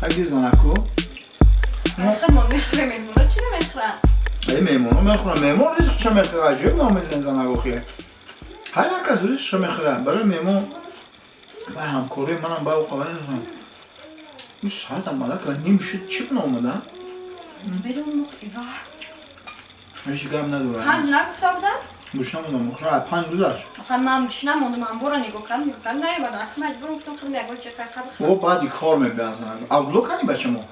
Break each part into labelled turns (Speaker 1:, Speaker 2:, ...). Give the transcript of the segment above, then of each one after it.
Speaker 1: Хай занаку.
Speaker 2: Мо мехӯрем, меҳмона чӣ намехӯрам?
Speaker 1: Эй, меҳмоно мехӯрам. Меҳмон ризқша мехӯра, аҷиб ном мезанӣ занагохи. Ҳар як кас ризқша мехӯра. Барои меҳмон вай ҳамкории манам ба оқавай. Ин соат омада ка ним шуд, чӣ бина омада?
Speaker 2: Намедонам, ива.
Speaker 1: Ҳеҷ гап надорад.
Speaker 2: 5 нагуфта будам?
Speaker 1: Гӯшна мондам, охира 5 гузашт.
Speaker 2: Охир ман гӯшна мондам, амбора нигоҳ кардам, нигоҳ кардам, наёмадам. Ака маҷбурам гуфтам худам ягон чиз қайқа бихӯрам.
Speaker 1: О, баъди кор мебиям занаг. Абдулло кани бачамо?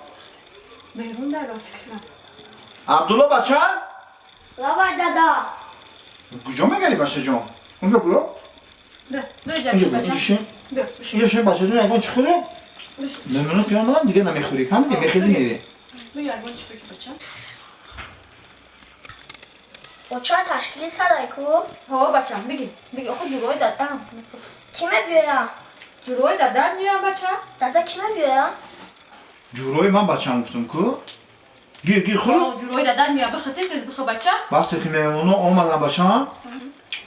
Speaker 2: Берун дар роҳ фикрам.
Speaker 1: Абдулло бача?
Speaker 3: Лабай дада.
Speaker 1: Куҷо мегари бачаҷон? Унҷо биё.
Speaker 2: Бیا, бیا ҷамшид бача. Бیا, бишин.
Speaker 1: Инҷо шин бачаҷон, ягон чӣ хӯре? Меҳмоно ки омадан дига намехӯрӣ. Фаҳмидӣ? Мехезӣ мерӣ.
Speaker 2: Бیا ягон чӣ бигир бача.
Speaker 3: Очар ташкили садай ку?
Speaker 2: Ҳо бачам, бигир. Бигир, охо ҷурои дада.
Speaker 3: Кӣ мебиёя?
Speaker 2: Ҷурои дада меоям бача.
Speaker 3: Дада кӣ мебиёя?
Speaker 1: Ҷурои ман бачам гуфтам ку? Гир, гир хӯр.
Speaker 2: Ҷурои дада меоям, бихӯр, тез тез бихӯр бача.
Speaker 1: Вақте ки меҳмоно омадан бачам,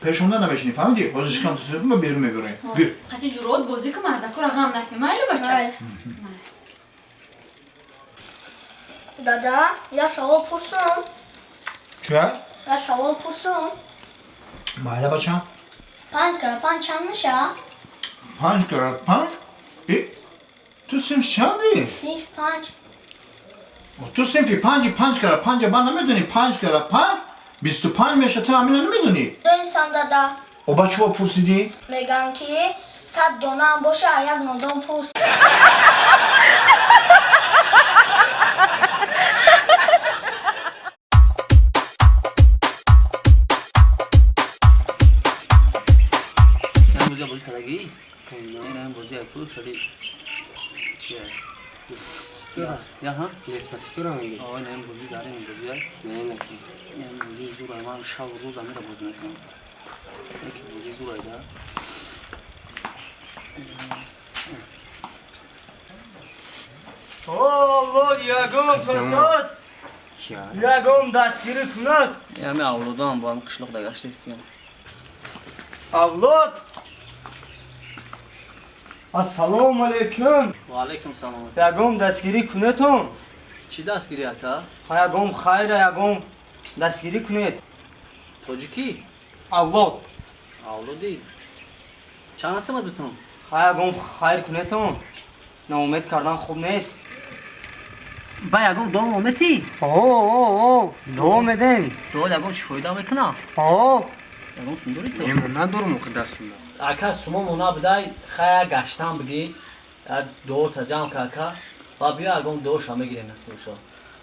Speaker 1: пешонда намешинӣ, фаҳмидӣ? Ҳозир шикам тусуд, ма берун мебарем. Гир.
Speaker 2: Қати ҷуроот бозӣ ку, мардакуро ғам накун, майли бача?
Speaker 3: Дада, я савол пурсум?
Speaker 1: Чӣ?
Speaker 3: Я савол пурсум?
Speaker 1: Майла бачам.
Speaker 3: 5 кара 5 чанд меша?
Speaker 1: 5 кара 5? Э, ту синф чанди?
Speaker 3: Синф 5.
Speaker 1: Ту синфи 5, 5 кара 5 ман намедонӣ, 5 кара 5 25 меша, ту ҳамина намедонӣ?
Speaker 3: Донистам дада.
Speaker 1: О, ба чӣ пурсидӣ?
Speaker 3: Мегӯям ки 100 донаам боша, а як нодон пурс.
Speaker 4: бозӣ бозӣ кардагӣ? Не, бозӣ яку хеле чия?
Speaker 5: Ситора.
Speaker 4: Яҳа?
Speaker 5: Деспаситора мегӣ?
Speaker 4: О, не, бозӣ дар ин бозӣ.
Speaker 5: Не, не.
Speaker 4: Ин бозӣ зур, ман шаб рӯз амира бозӣ мекунам. Яки бозӣ зур айда.
Speaker 6: О, ягон касост. Ягон дастгирӣ кунад.
Speaker 4: Ями авлодам бо ҳам қишлоқ дагаштаистем.
Speaker 6: Авлод. Ассалому алайкум.
Speaker 4: Ва алайкум салом.
Speaker 6: Ягон дастгирӣ кунетон?
Speaker 4: Чӣ дастгирӣ ака?
Speaker 6: Ха, ягон хайра, ягон дастгирӣ кунед.
Speaker 4: Тоҷикӣ?
Speaker 6: Авлод.
Speaker 4: Авлодӣ. Чанд симат битун?
Speaker 6: Ха, ягон хайр кунетон. Ноумед кардан хуб нест.
Speaker 4: Ба ягон дуо метӣ?
Speaker 6: О, дуо медем.
Speaker 4: Дуо ягон чӣ фоида мекунад?
Speaker 6: О.
Speaker 4: Ягон сум дорӣ ту?
Speaker 5: Не, ман надорам охи дастумда.
Speaker 4: Ака сумомо набудай, хая гаштан бигӣ, дуота ҷамъ ка ака, ва биё ягон дуоша мегирем насибшо.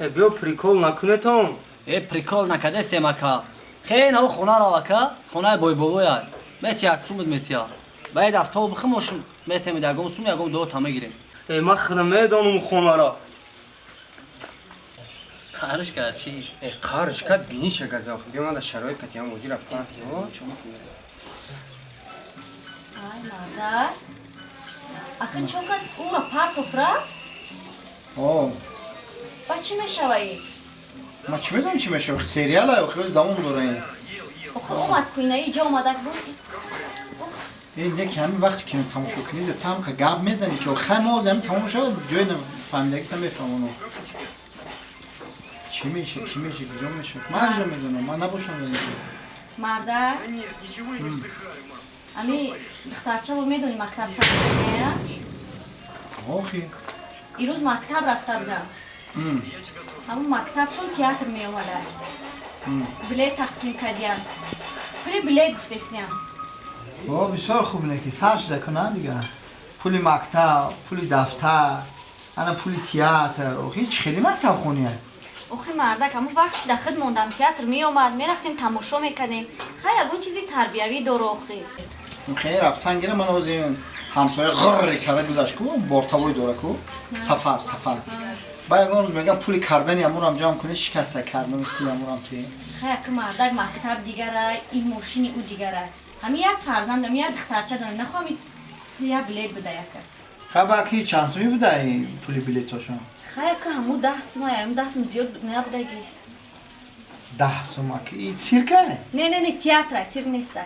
Speaker 6: Э, биё прикол накунетон.
Speaker 4: Э, прикол накадестем ака. Хе нав хона рав ака, хонаи бойбобоя. Метиҳад сумуд метиҳад. Баъд автобус бихимошум, метемед ягон сум, ягон дуота мегирем.
Speaker 6: Э, ман худам медонам хонаро.
Speaker 4: Қарш кард чӣ?
Speaker 5: Э, қарш кард биниша газа. Биё ман дар шароит катиам озӣ рафтам.
Speaker 2: Ай, мардар. Ака чо кард? Ӯро партоф рафт?
Speaker 1: О.
Speaker 2: Ба чӣ мешаваи?
Speaker 1: Ман чӣ медонам чӣ мешава? Сериал ай, охир давом дора ин.
Speaker 2: Охир омад куинаи ҷо омадак буд.
Speaker 1: Ин яке ҳамин вақте ки тамошо кунӣ, там гап мезанӣ ки хай мо ҳозир ҳамин тамом шавад, ҷои фаҳмидагӣ та мефаҳмонам. Чӣ меша, кӣ меша, куҷо меша? Ман ҳар ҷо медонам, ман набошам дар инҷо.
Speaker 2: Мардар? Ами духтарчаро медонӣ мактаб сар не?
Speaker 1: Охи.
Speaker 2: Ирӯз мактаб рафта будам. Ҳамун мактабшон театр меомада. Билет тақсим кардиян. Пули билет гуфтестиян.
Speaker 1: О, бисёр хуб не ки сар шуда кунанд дигар. Пули мактаб, пули дафтар, ана пули театр. Охи чӣ хеле мактабхония?
Speaker 2: Охи мардак, ҳамун вақт шуда худ мондам, театр меомад, мерафтем тамошо мекардем. Хай ягон чизи тарбиявӣ доро охи.
Speaker 1: Хеле рафтан гира, ман ҳозир ҳамсоя ғирр карда гузашт ку, бортавой дора ку, сафар, сафар. Ба ягон рӯз мегам пули кардани амурам ҷамъ кунӣ, шикаста кардани пули амурам ти.
Speaker 2: Хай ака мардак мактаб дигара, ин мошини ӯ дигара. Ҳамин як фарзандам, як духтарча дорам, нахоҳам пули як билет буда яка.
Speaker 1: Хай ба ки чанд сумӣ буда пули билетошон?
Speaker 2: Хай ака ҳамун 10 сум, ҳамун 10 сум зиёд набуда гист.
Speaker 1: 10 сум ака, ин сирка?
Speaker 2: Не, не, не, театра, сирк нест.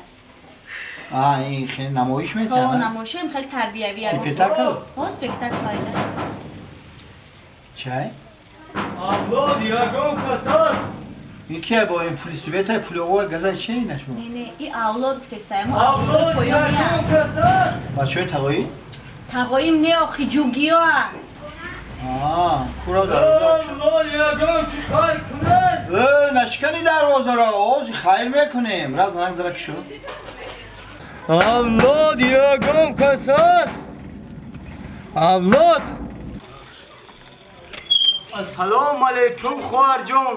Speaker 1: А, ин хеле намоиш метиҳад?
Speaker 2: Ҳо, намоишҳоям хеле тарбиявӣ.
Speaker 1: Спектакл?
Speaker 2: Ҳо, спектакл айда.
Speaker 1: Чай?
Speaker 6: Авлод ягон кас аст?
Speaker 1: Ин кия бо ин пули света пули оға газа чи инаш бо?
Speaker 2: Не, не, и авлод гуфтестай, мо
Speaker 6: Авлод
Speaker 2: авлодои
Speaker 6: ягон
Speaker 2: поёния.
Speaker 6: кас аст?
Speaker 1: Бачаҳои тағоӣ?
Speaker 2: Тағоим не охи ҷугиёа.
Speaker 1: Аа, кура дарвоза.
Speaker 6: Авлод ягон чи хайр кунед?
Speaker 1: Э, нашикани дарвозаро, ози хайр мекунем. Раз занак дара кишу.
Speaker 6: Авлод ягон кас аст? Авлод! Ассалому алайкум, хоҳарҷон.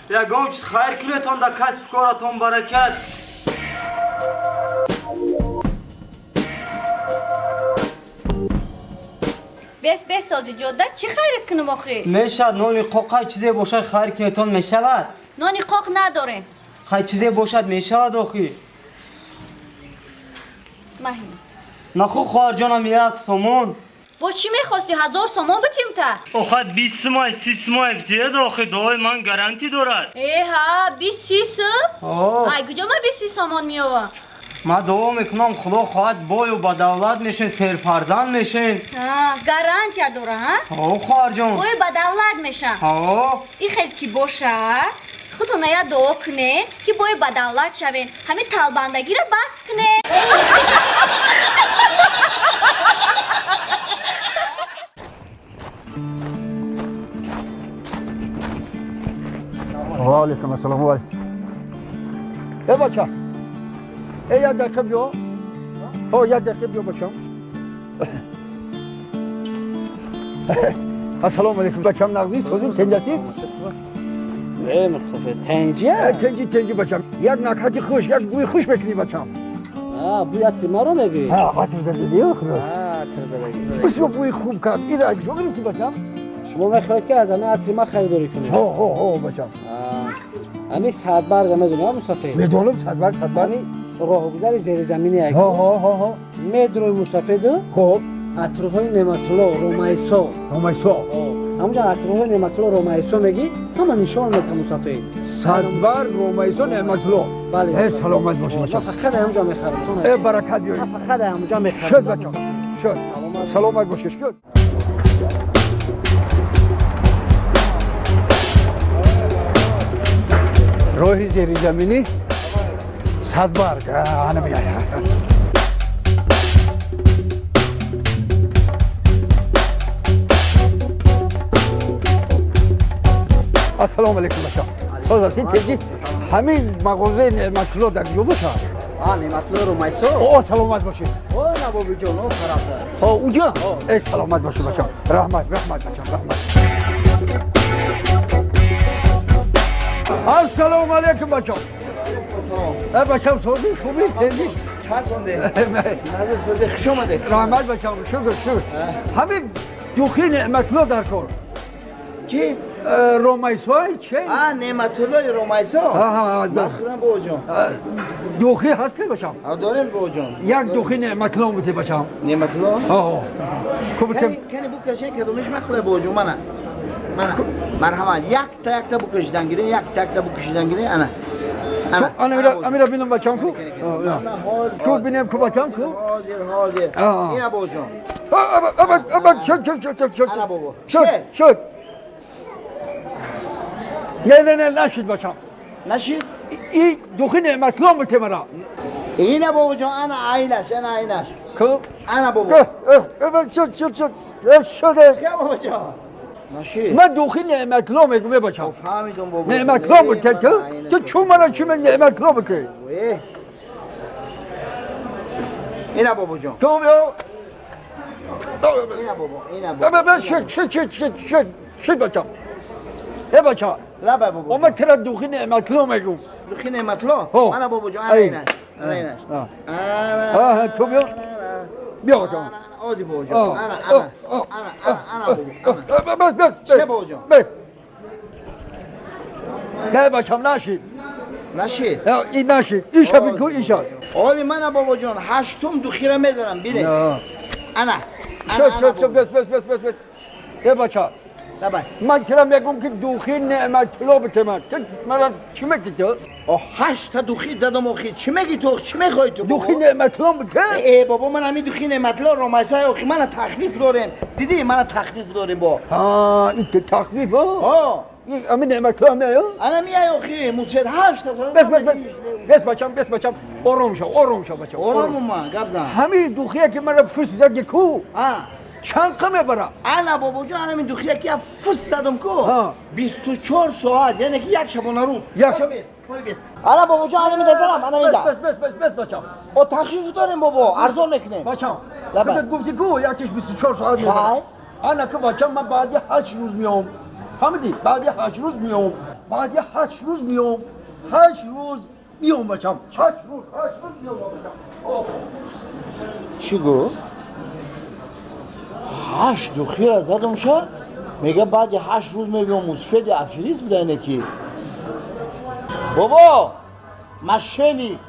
Speaker 6: Ягон чиз хайр кунетон, дар касбу коратон баракат.
Speaker 2: Бес бес този ҷода чӣ хайрат кунам охи?
Speaker 6: Мешавад нони қоқ, ҳай чизе бошад хайр кунетон мешавад?
Speaker 2: Нони қоқ надорем.
Speaker 6: Ҳай чизе бошад мешавад охи.
Speaker 2: Маҳин.
Speaker 6: Наху хоҳарҷонам як сомон.
Speaker 2: Бо чӣ мехости 1000 сомон битим та?
Speaker 6: Охад 20 сумай, 30 сумай битиед охи, дуои ман гарантӣ дорад.
Speaker 2: Э ҳа, 20 30 сум?
Speaker 6: О.
Speaker 2: Ай куҷо ман 20 30 сомон меёвам?
Speaker 6: Ман дуо мекунам, худо хоҳад бою ба давлат мешен, серфарзанд мешен.
Speaker 2: Ҳа, гарантия дора, ҳа?
Speaker 6: О, хоҳарҷон.
Speaker 2: Бою ба давлат мешам.
Speaker 6: О.
Speaker 2: И хел ки боша, худтона як дуо кунед, ки бою ба давлат шавен. Ҳамин талбандагиро бас кунед.
Speaker 1: Ва алайкум ассалом. Ва. Э бача. Э як дақиқа биё. Ҳо, як дақиқа биё бачам. Ассалому алайкум бачам, нағзи созим тенҷасӣ?
Speaker 4: Э, Мустафо, тенҷия?
Speaker 1: Э, тенҷи, тенҷи бачам. Як накҳати хуш, як бӯи хуш мекунӣ бачам.
Speaker 4: А, бӯи атри маро мегӯӣ?
Speaker 1: Ҳа, атр задагӣ, худо.
Speaker 4: А, атр задагӣ.
Speaker 1: Бисёр бӯи хуб кард. Ира куҷо гирифтӣ бачам?
Speaker 4: Шумо мехоҳед ки аз ҳамин атри ман харидорӣ кунед?
Speaker 1: Ҳо, ҳо, ҳо бачам.
Speaker 4: Ҳамин садбарга медонӣ, а Мустафо?
Speaker 1: Медонам, садбарг, садбарг.
Speaker 4: Ҳамин роҳгузари зеризаминӣ як.
Speaker 1: Ҳо, ҳо, ҳо, ҳо.
Speaker 4: Медрои Мустафеду?
Speaker 1: Хуб.
Speaker 4: Атрҳои Неъматулло, Ромайсо.
Speaker 1: Ромайсо.
Speaker 4: Ҳо. Ҳамонҷо атрҳои Неъматулло, Ромайсо мегӣ, ҳама нишон медиҳад Мустафе.
Speaker 1: Садбарг, Ромайсо, Неъматулло.
Speaker 4: Бале.
Speaker 1: Э, саломат бошӣ бачам.
Speaker 4: Ман фақат ҳамонҷо мехарам.
Speaker 1: Э, баракат биёрӣ.
Speaker 4: Ман фақат ҳамонҷо мехарам.
Speaker 1: Шуд бачам, шуд. Саломат бошӣ, шуд. Роҳи зеризаминӣ садбарг, ана меояд. Ассалому алайкум бачам. Соз ҳастед, тезӣ? Ҳамин мағозаи Неъматулло дар куҷо бошад?
Speaker 4: А, Неъматулло Ромайсо?
Speaker 1: О, саломат бошед.
Speaker 4: О, на бобиҷон, о тарафта.
Speaker 1: О, уҷа? Э, саломат бошед бачам. Раҳмат, раҳмат бачам, раҳмат. Ассалому алайкум бачам. Э, бачам, созӣ, хубӣ, тезӣ?
Speaker 7: Назар созӣ, хуш омадед.
Speaker 1: Раҳмат бачам, шукр, шукр. Ҳамин духи Неъматулло дар кор.
Speaker 7: Ки?
Speaker 1: Ромайсой че?
Speaker 7: А, Неъматуллои Ромайсо?
Speaker 1: Ҳа, ҳа, ҳа.
Speaker 7: Ман худам бобоҷон.
Speaker 1: Духи ҳаст бачам?
Speaker 7: Ҳа, дорем бобоҷон.
Speaker 1: Як духи Неъматулло бите бачам.
Speaker 7: Неъматулло?
Speaker 1: Ҳа, ҳа. Куб
Speaker 7: Кани букашен кадомиш махле бобоҷон, мана. Мана. Марҳамат, якта якта букашидан гирин, якта якта букашидан гирин, ана. Ана.
Speaker 1: Ана амира бинам бачам ку? Ку бинем ку бачам ку?
Speaker 7: Ҳозир, ҳозир. Ина бобоҷон.
Speaker 1: Аба, аба, шуд, шуд, шуд, шуд.
Speaker 7: Ана бобо.
Speaker 1: Шуд, шуд. Не, не, не, нашид бачам.
Speaker 7: Нашид?
Speaker 1: И духи Неъматулло бите мара.
Speaker 7: Ина бобоҷон, ана айнаш, ана айнаш.
Speaker 1: Ку?
Speaker 7: Ана бобо.
Speaker 1: Шуд, шуд, шуд. Шуд.
Speaker 7: Чӣ бобоҷон? Нашид.
Speaker 1: Ман духи Неъматулло мегӯм, бачам.
Speaker 7: Фаҳмидум бобо.
Speaker 1: Неъматулло бите ту? Ту чун мара чӣ мен Неъматулло бите?
Speaker 7: Ина бобоҷон.
Speaker 1: Ту биё.
Speaker 7: Ина бобо, ина бобо.
Speaker 1: Шуд, шуд, шуд, шуд, шуд, шуд бачам. Э бача.
Speaker 7: Лаба бобо.
Speaker 1: Омад тира духи Неъматулло мегӯм.
Speaker 7: Духи Неъматулло? Ана бобоҷон, ана инаш. Ана инаш.
Speaker 1: Ана. Ту биё. Биё бачам.
Speaker 7: Ози бобоҷон. Ана, ана. Ана, ана, ана бобо.
Speaker 1: Бес, бес.
Speaker 7: Чӣ бобоҷон?
Speaker 1: Бес. Не бачам, нашид.
Speaker 7: Нашид?
Speaker 1: Ин нашид. Иша бикун, иша.
Speaker 7: Оли мана бобоҷон, ҳаштум духира мезанам, бинед. Ана.
Speaker 1: Шуд, шуд, шуд, бес, бес, бес, бес, бес. Э бача.
Speaker 7: Лабай.
Speaker 8: Ман чира мегум ки духи Неъматулло бите ман. Ту мара чӣ мегӣ ту?
Speaker 7: О, ҳашт та духи задам охи. Чӣ мегӣ ту? Чӣ мехоҳӣ ту?
Speaker 8: Духи Неъматулло бите?
Speaker 7: Э, бобо, ман ҳамин духи Неъматулло ромайсай охи, мана тахфиф дорем. Дидӣ, мана тахфиф дорем бо.
Speaker 8: Ҳа, ин тахфиф,
Speaker 7: ҳо?
Speaker 8: Ҳамин Неъматулло меояд?
Speaker 7: Ана меяй охи, мусед ҳашт та.
Speaker 8: Бес, бес, бес. Бес бачам, бес бачам. Ором шав, ором шав бачам.
Speaker 7: Оромум ман, гап зан.
Speaker 8: Ҳамин духие ки мара фус зади ку? Чанд қа мебара?
Speaker 7: Ана бобоҷон, ана ҳамин духие ки фус задам ку? 24 соат, яъне ки як шабонарӯз.
Speaker 8: Як шаб.
Speaker 7: Ана бобоҷон, ана медазанам, ана меда.
Speaker 8: Бес, бес, бес, бес бачам.
Speaker 7: О, тахфиф дорем бобо, арзон мекунем.
Speaker 8: Бачам, худат гуфти ку, якчиш 24 соат мебара. Ана ки бачам, ман баъди 8 рӯз меом. Фаҳмидӣ? Баъди 8 рӯз меом. Баъди 8 рӯз меом. 8 рӯз меом бачам. 8 рӯз, 8 рӯз меом бачам.
Speaker 7: Чӣ гуфт? 8 духира задам ша, мега баъди 8 рӯз мебиём. Мусфеди аферист буда ине ки. Бобо, мошенник.